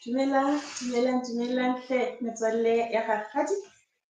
Dumelang, dumelang, dumelang hle metswalle ya rakgadi.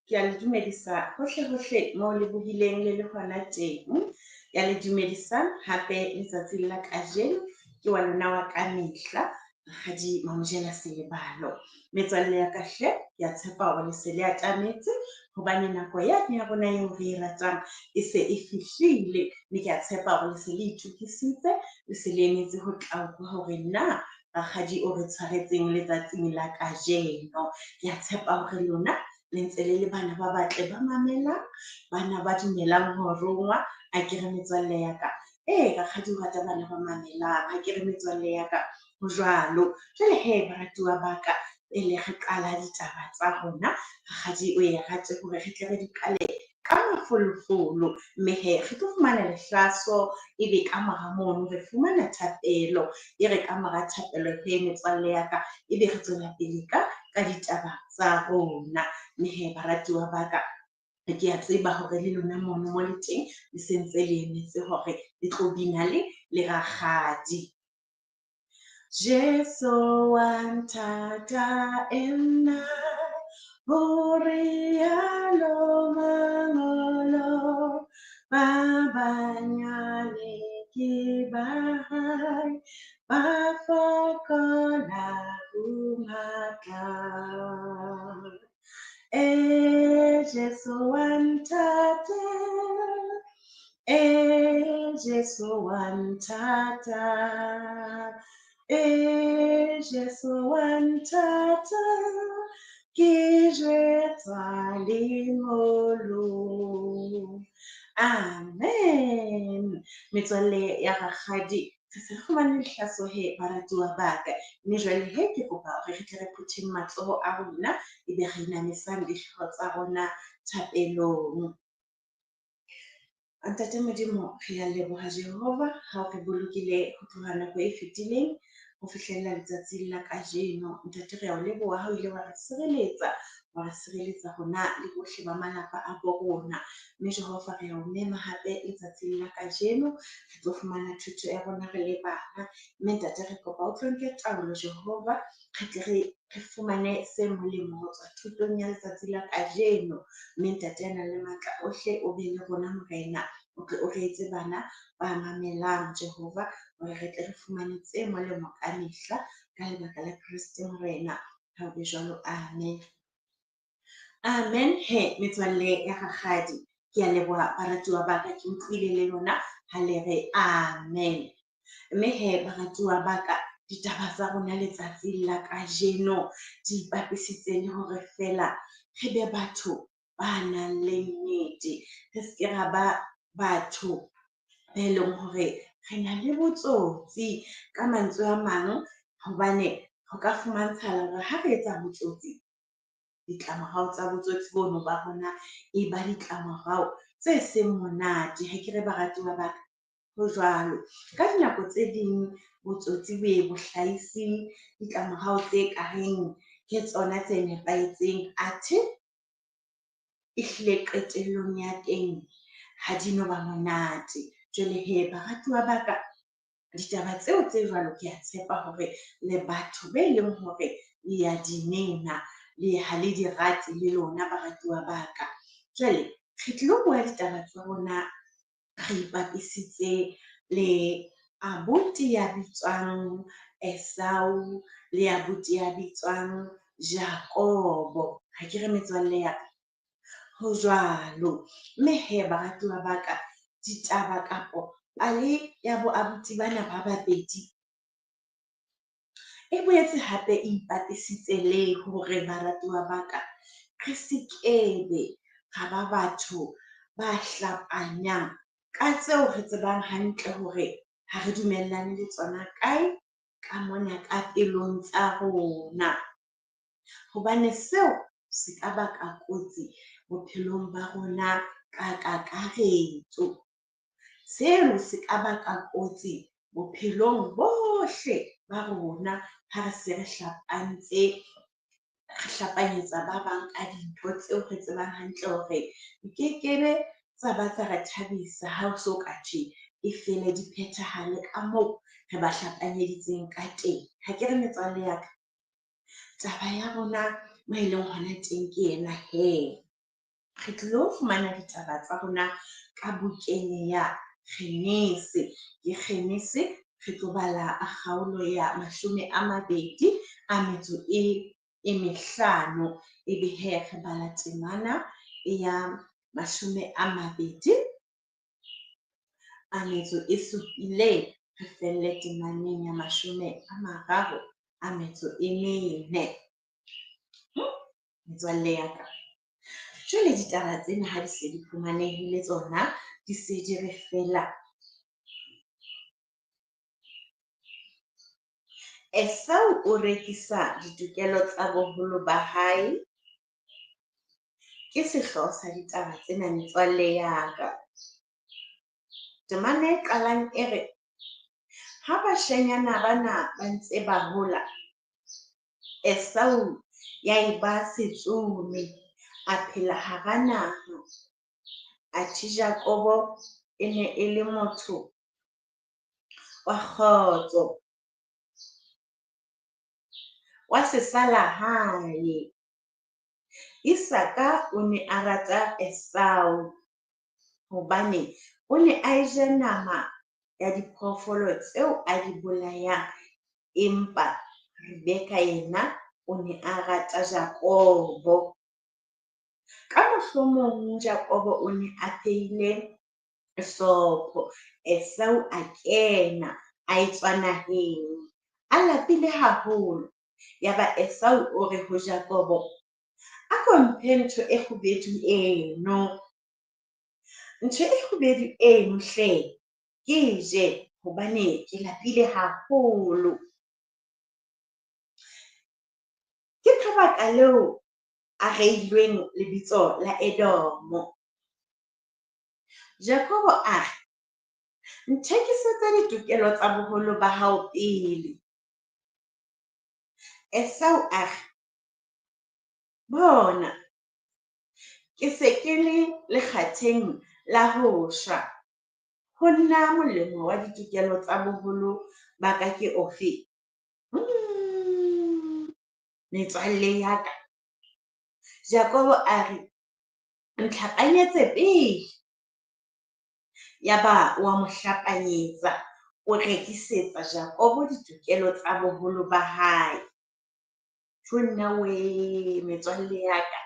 Ke a le dumedisa hohle hohle moo le bohileng le le hona teng. Ya le dumedisang hape letsatsing la kajeno ke wa lona wa ka mehla, Rakgadi Mamojela Selebalo. Metswalle ya ka hle, ke a tshepa hore le se le atametse hobane nako yane ya rona eo re e ratang e se e fihlile. Mme ke a tshepa hore le se le itokisitse, le se le emetse ho tla utlwa hore na rakgadi o re tshwaretseng letsatsing la kajeno. Ke a tshepa hore lona le ntse le le bana ba batle ba mamelang, bana ba dumelang ho rongwa. Akere metswalle ya ka? Ee, rakgadi o rata bana ba mamelang akere metswalle ya ka? Ho jwalo. Jwale he baratuwa ba ka, pele re qala ditaba tsa rona, rakgadi o ye rate hore re tle re di qale ka mafolofolo. Mme he re tlo fumana lehlaso, ebe ka mora mono re fumana thapelo. E re ka mora thapelo he metswalle ya ka, ebe re tswela pele ka ditaba tsa rona. Mme he baratuwa ba ka, ke a tseba hore le lona mono mo le teng le sentse le emetse hore le tlo bina le rakgadi. Jesu wa nthata nna, ho rialo mangolo, ba banyane ke ba hae, ba fokola ho matla. E Jesu wa nthata, e Jesu wa nthata, e Jesu wa nthata, ke jwetswa lengolo. Amen. Metswalle ya rakgadi, re se re fumane lehlaso he baratuwa ba ka. Mme jwale he ke kopa hore re tle re phutheng matsoho a rona, ebe re inamisang dihlooho tsa rona thapelong. Ntate Modimo, re a leboha Jehova ha o re bolokile ho tloha nako e fetileng ho fihlella letsatsing la kajeno. Ntate re a o leboha ha o ile wa re sireletsa, wa re sireletsa rona le bohle ba malapa a bo rona. Mme Jehova re a o mema hape letsatsing la kajeno, re tlo fumana thuto ya rona re le bana. Mme ntate re kopa o tlo nke taolo Jehova, re tle re fumane se molemo ho tswa thutong ya letsatsi la kajeno. Mme ntate ya nang le matla ohle o be le rona Morena, o tle o re etse bana ba mamelang Jehova, hore re tle re fumane tse molemo ka mehla ka lebaka la Kreste Morena. Ha ho be jwalo, amen. Amen he metswalle ya rakgadi, ke a leboha baratuwa ba ka, ke utlwile le lona ha le re amen. Mme he baratuwa ba ka, ditaba tsa rona letsatsing la kajeno di ipapisitse le hore feela re be batho ba nang le nnete. Re se ke ra ba batho be leng hore re na le botsotsi. Ka mantswe a mang, hobane ho ka fumantshahala hore ha re etsa botsotsi, ditlamorao tsa botsotsi bono ba rona e ba ditlamorao tse seng monate. Ha ke re baratuwa ba ka? Ho jwalo. Ka dinako tse ding botsotsi bo ye bo hlahise ditlamorao tse kareng ke tsona tse nepahetseng, athe ehlile qetellong ya teng ha di no ba monate. Jwale he baratuwa ba ka, ditaba tseo tse jwalo ke a tshepa hore le batho be leng hore le ya di nena, le ha le di rate le lona baratuwa ba ka. Jwale re tlilo bua ditaba tsa rona re ipapisitse le abuti ya bitswang Esau le abuti ya bitswang Jakobo. Ha ke re metswalle ya ka? Ho jwalo. Mme he baratuwa ba ka, ditaba kapo pale ya bo abuti bana ba babedi e boetse hape e ipapisitse le hore baratuwa ba ka, re se kebe ra ba batho ba hlapanyang ka tseo re tsebang hantle hore ha re dumellane le tsona kae ka mona ka pelong tsa rona. Hobane seo se ka baka kotsi bophelong ba rona ka kakaretso. Seo se ka baka kotsi bophelong bohle ba rona ha re se re hlapantse, re hlapanyetsa ba bang ka dintho tseo re tsebang hantle hore di kekebe tsa ba tsa re thabisa ha ho so ka thwe e fele di phethahale ka moo re ba hlapanyeditseng ka teng. Ha ke re metswalle ya ka? Taba ya rona mo e leng hona teng ke ena he. Re tlilo fumana ditaba tsa rona ka bukeng ya Genese. Ke Genese re tlo bala kgaolo ya 25, ebe he re bala temana ya 27, re felle temaneng ya 34. Metswalle ya ka, jwale ditaba tsena ha di se di fumanehile tsona, di se di re fela. Esau o rekisa ditokelo tsa boholo ba hae, ke sehlooho sa ditaba tsena metswalle ya ka. Temana e qalang e re, ha bashanyana bana ba ntse ba hola, Esau ya eba setsomi, a phela hara naha. Athe Jakobo e ne e le motho wa kgotso, wa sesala hae. Isaka o ne a rata Esau hobane o ne a eja nama ya diphoofolo tseo a di bolayang, empa Rebeka yena o ne a rata Jakobo. Ka mohlomong Jakobo o ne a phehile sopho, Esau a kena a etswa naheng, a lapile haholo. Yaba Esau o re ho Jakobo, ako mphe ntho e kgubedu eno. Ntho e kgubedu eno hle, ke je hobane ke lapile haholo. Ke ka baka leo a reilweng lebitso la Edomo. Jakobo a re, nthekisetse ditokelo tsa boholo ba hao pele. Esau a re, bona, ke se ke le lekgatheng la ho shwa. Ho nna molemo wa ditokelo tsa boholo ba ka ke ofe? Metswalle ya ka. Jakobo a re, ntlhapanyetse pele. Yaba wa mo hlapanyetsa, o rekisetsa Jakobo ditokelo tsa boholo ba hae. Tjho nna wee metswalle ya ka.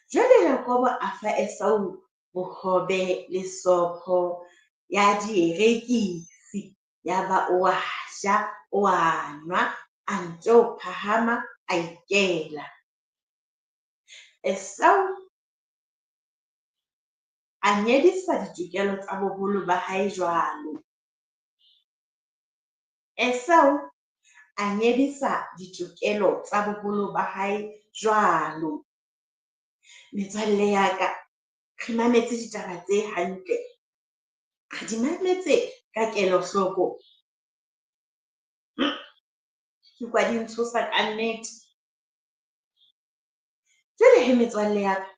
Jwale Jakobo a fa Esau bohobe le sopho ya dierekisi. Yaba o a ja, o a nwa, a nto phahama, a ikela. Esau a nyedisa ditokelo tsa boholo ba hae jwalo. Esau a nyedisa ditokelo tsa boholo ba hae jwalo. Metswalle ya ka, re mametse ditaba tse hantle, re di mametse ka kelohloko. Ke kwa di ntshosa kannete. Jwale he metswalle ya ka,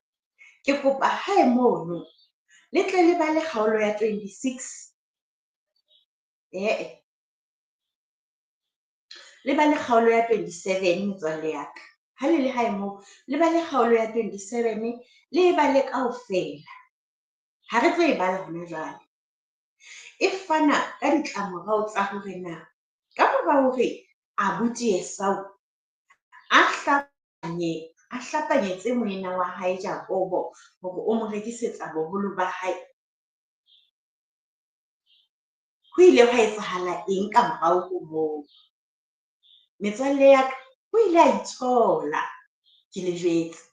ke kopa hae mono le tle le bale kgaolo ya 26. Eh-eh, le bale kgaolo ya 27 metswalle ya ka. Ha le le hae moo, le bale kgaolo ya 27, le e bale kaofela. Ha re tlo e bala hona jwale. E fana ka ditlamorao tsa hore na ka mora hore abuti Esau a hlapanyetse moena wa hae Jakobo hore o mo rekisetsa boholo ba hae, ho ile hwa etsahala eng ka morao ho moo? Metswalle ya ka, o ile a itshola, ke le jwetse.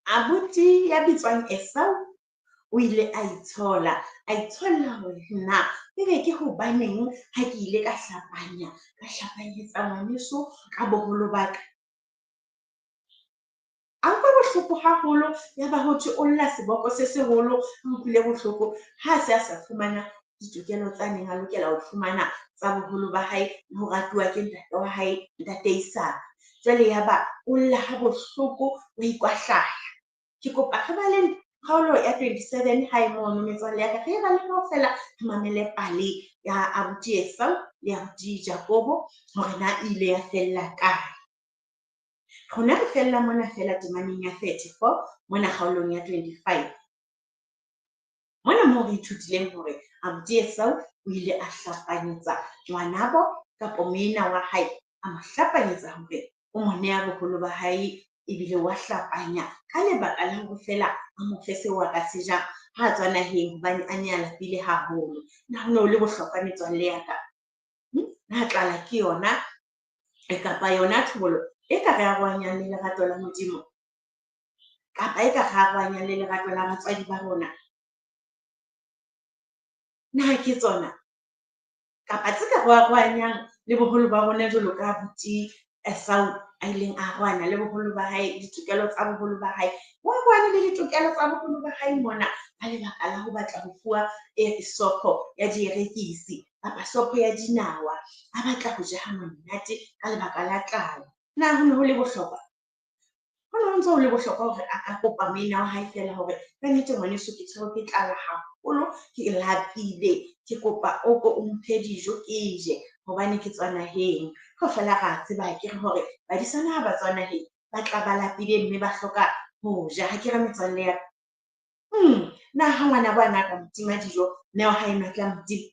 Abuti ya bitswang Esau o ile a itshola, a itsholla hore na ebe ke hobaneng ha ke ile ka hlapanya, ka hlapanyetsa ngwaneso ka boholo ba ka. A utlwa bohloko haholo, yaba ho thwe o lla seboko se seholo, o utlwile bohloko ha a se a sa fumana ditokelo tsa neng a lokela ho fumana tsa boholo ba hae le ho ratuwa ke ntate wa hae, ntate Isaka. Jwale yaba o lla ha bohloko, o ikwahlaya. Ke kopa re baleng kgaolo ya 27 hae mono metswalle ya ka, re e bale kaofela, re mamele pale ya abuti Esau le abuti Jakobo hore na e ile ya fella kae. Rona re fella mona feela temaneng ya 34 mona kgaolong ya 25. Mona moo re ithutileng hore abuti Esau o ile a hlapanyetsa ngwanabo kapa moena wa hae, a mo hlapanyetsa hore o mo neha boholo ba hae ebile wa hlapanya ka lebaka la hore feela a mo fe seo a ka se jang ha a tswa naheng hobane a ne a lapile haholo. Na ho ne ho le bohlokwa metswalle ya ka? Na tlala ke yona kapa yona tlhobolo e ka re arohanyang le lerato la Modimo? Kapa e ka re arohanyang le lerato la batswadi ba rona? Na ke tsona? Kapa tse ka re arohanyang le boholo ba rona jwalo ka abuti Esau a ileng a arohana le boholo ba hae, ditokelo tsa boholo ba hae. O arohane le ditokelo tsa boholo ba hae mona ka lebaka la ho batla ho fuwa sopho ya dierekisi kapa sopho ya dinawa. A batla ho ja ha monate ka lebaka la tlala. Na ho ne ho le bohlokwa? Ho ne ho ntso ho le bohlokwa hore a ka kopa moena wa hae feela hore ka nnete ngwaneso ke tshwerwe ke tlala haholo, ke lapile, ke kopa o ko o mphe dijo ke je hobane ke tswa naheng. Kaofela ra tseba akere hore badisana ha ba tswa naheng ba tla ba lapile mme ba hloka ho ja. Ha ke re metswalle ya ka? Na ha ngwanabo a na ka mo tima dijo, mme wa hae a tla mo tima?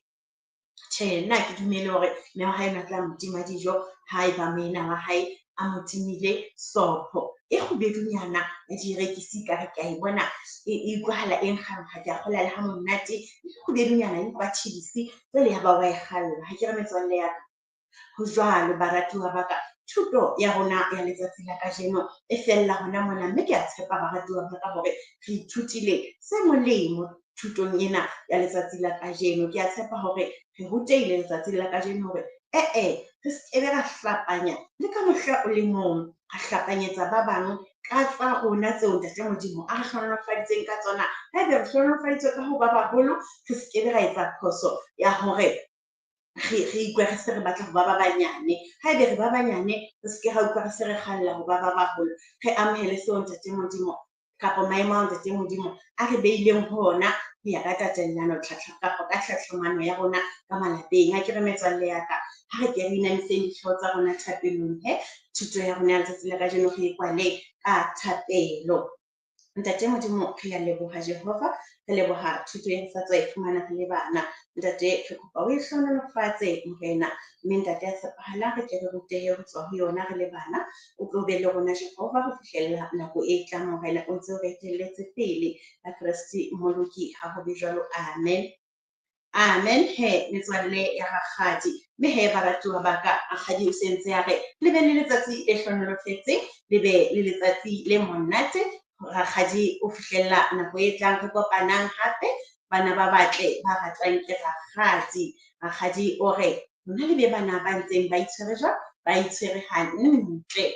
Tjhe, nna ha ke dumele hore mme wa hae a tla mo tima dijo haeba moena wa hae a mo timile sopho e kgubedunyana ya dierekisi ekare ke a e bona e utlwahala e nkga ke a kgolwa le ha monate e kgubedunyana e utlwa tjhidisi jwale ya ba wa e kgalla. Ha ke re metswalle ya ka? Ho jwalo baratuwa ba ka, thuto ya rona ya letsatsi la kajeno e fella hona mona, mme ke a tshepa baratuwa ba ka hore re ithutile se molemo thutong ena ya letsatsi la kajeno. Ke a tshepa hore re rutehile letsatsing la kajeno hore ee re skebe ra hlapanya le ka mohla o le mong, ra hlapanyetsa ba bang ka tsa rona tseo Ntate Modimo a re hlohonolofaditseng ka tsona. Haebe re hlohonolofaditswe ka ho ba baholo, re skebe ra etsa phoso ya hore re ikwe re se re batla ho ba ba banyane. Haebe re ba banyane, re se ke ra utlwa re se re kgalla ho ba ba baholo. Re amohele seo Ntate Modimo kapa maemo ao Ntate Modimo a re beileng ho ona ho ya ka tatellano kapa ka tlhatlhamano ya rona ka malapeng. Ha ke re metswalle ya ka, ha re ke re inamiseng dihlooho tsa rona thapelong he thuto ya rona ya letsatsi la kajeno re e kwale ka thapelo. Ntate Modimo, re a leboha Jehova, re leboha thuto e re sa tswa e fumana re le bana. Ntate, re kopa o e hlohonolofatse Morena, mme Ntate a tshepahalang re tle re rutehe ho tswa ho yona re le bana. O tlo be le rona Jehova ho fihlella nako e tlang Morena, o ntse o re etelletse pele ka Kreste Mmoloki, ha ho be jwalo. Amen. Amen he metswalle ya rakgadi, mme he baratuwa ba ka, rakgadi o sentse a re le be le letsatsi le hlohonolofetseng, le be le letsatsi le monate. Rakgadi o fihlella nako e tlang re kopanang hape, bana ba batle ba ratwang ke rakgadi. Rakgadi o re lona le be bana ba ntseng ba itshwere jwang? Ba itshwere hantle.